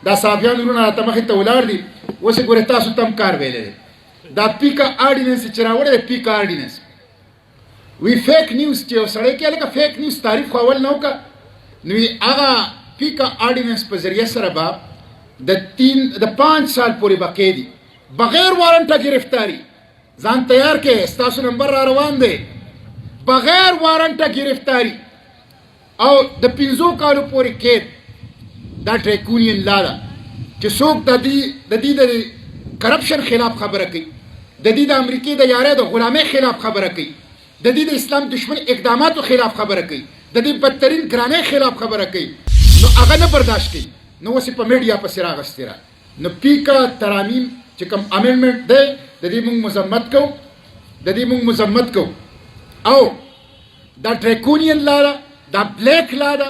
دا صحافیان ورونه راته مخې ته ولاړ دي. اوس یې ګورې تاسو ته هم کار ویلی دی. دا پیکا آرډیننس چې راوړی دی، پیکا آرډیننس وی فیک نیوز چې یو سړی کې لکه فیک نیوز تعریف خو اول نه وکړه، نو هغه پیکا آرډیننس په ذریعه سره به د 3 د 5 سال پورې به قیدي بغیر وارنټه گرفتاری. ځان تیار کې، ستاسو نمبر را روان دی. بغیر وارنټه گرفتاری او د 5 کالو پورې قید، دا ډریکونین لا ده چې څوک د دې د کرپشن خلاف خبره کوي، د دې د امریکې د یارۍ د غلامۍ خلاف خبره کوي، د دې د اسلام دشمن اقداماتو خلاف خبره کوي، د دې بدترین ګرانۍ خلاف خبره کوي، نو هغه نه برداشت کوي. نو اوس په میډیا پسې راغستې را. نو پیکا ترامیم چې کوم امندمنټ دی، د دې موږ مذمت کوو، د دې موږ مذمت کوو. او دا ډریکونین لا ده، دا بلیک لا ده.